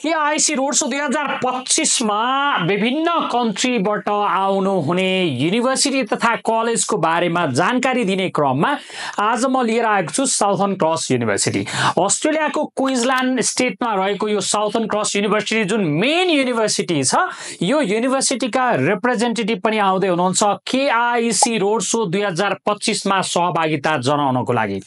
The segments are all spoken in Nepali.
केआईसी रोड शो 2025 मा विभिन्न कन्ट्रीबाट आउनु हुने युनिभर्सिटी तथा कलेजको बारेमा जानकारी दिने क्रममा आज म लिएर आएको छु साउथर्न क्रस युनिभर्सिटी। अस्ट्रेलियाको क्वीन्सल्यान्ड स्टेटमा रहेको यो साउथर्न क्रस युनिभर्सिटी जुन मेन युनिभर्सिटी छ, यो युनिभर्सिटीका रिप्रेजेन्टेटिभ पनि आउँदै हुनुहुन्छ केआईसी रोड शो 2025 मा सहभागिता जनाउनको लागि।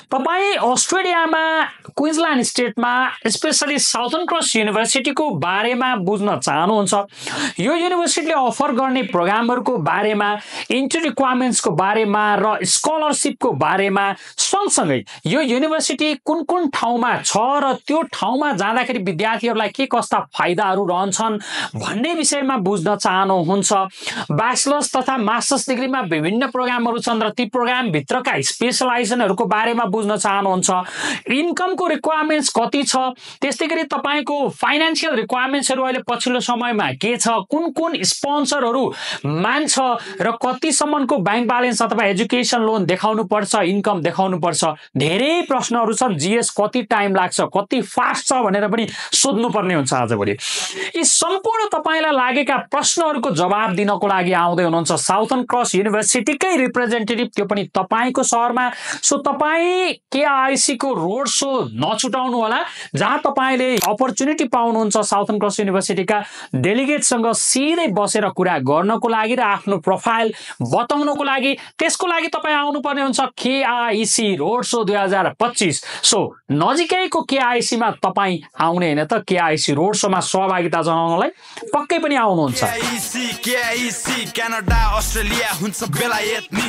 तपाई अस्ट्रेलियामा क्वीन्सल्यान्ड स्टेटमा स्पेशली साउथर्न क्रस युनिभर्सिटीको बारेमा बुझ्न चाहनुहुन्छ, यो युनिभर्सिटीले अफर गर्ने प्रोग्रामहरूको बारेमा, इन्ट्री रिक्वायरमेन्ट्सको बारेमा र स्कलरशिपको बारेमा, सँगसँगै यो युनिभर्सिटी कुन कुन ठाउँमा छ र त्यो ठाउँमा जाँदाखेरि विद्यार्थीहरूलाई के कस्ता फाइदाहरू रहन्छन् भन्ने विषयमा बुझ्न चाहनुहुन्छ। ब्याचलर्स तथा मास्टर्स डिग्रीमा विभिन्न प्रोग्रामहरू छन् र ती प्रोग्रामभित्रका स्पेसलाइजेसनहरूको बारेमा बुझ्न चाहनुहुन्छ। इन्कमको रिक्वायरमेन्ट्स कति छ, त्यस्तै गरी तपाईँको फाइनेन्शियल रिक्वायरमेन्ट्सहरू अहिले पछिल्लो समयमा के छ, कुन कुन स्पोन्सरहरू मान्छ र कतिसम्मको ब्याङ्क ब्यालेन्स अथवा एजुकेसन लोन देखाउनु पर्छ, इन्कम देखाउनु पर्छ, धेरै प्रश्नहरू छन्। जीएस कति टाइम लाग्छ, कति फास्ट छ भनेर पनि सोध्नुपर्ने हुन्छ आजभोलि। यी सम्पूर्ण तपाईँलाई लागेका प्रश्नहरूको जवाब दिनको लागि आउँदै हुनुहुन्छ साउथर्न क्रस युनिभर्सिटीकै रिप्रेजेन्टेटिभ, त्यो पनि तपाईँको सहरमा। सो तपाईँ केआईसी को रोड शो नछुटाउनु होला, जहाँ तपाईँले अपर्च्युनिटी पाउनुहुन्छ साउथर्न क्रस युनिभर्सिटीका डेलिगेटसँग सिधै बसेर कुरा गर्नको लागि र आफ्नो प्रोफाइल बताउनको लागि। त्यसको लागि तपाईँ आउनुपर्ने हुन्छ केआईसी रोड शो 2025। सो नजिकैको केआईसी मा तपाईँ आउने होइन त केआईसी रोड शो मा सहभागिता जनाउनलाई पक्कै पनि आउनुहुन्छ। केआईसी क्यानाडा अस्ट्रेलिया हुन्छ बेलायत नि।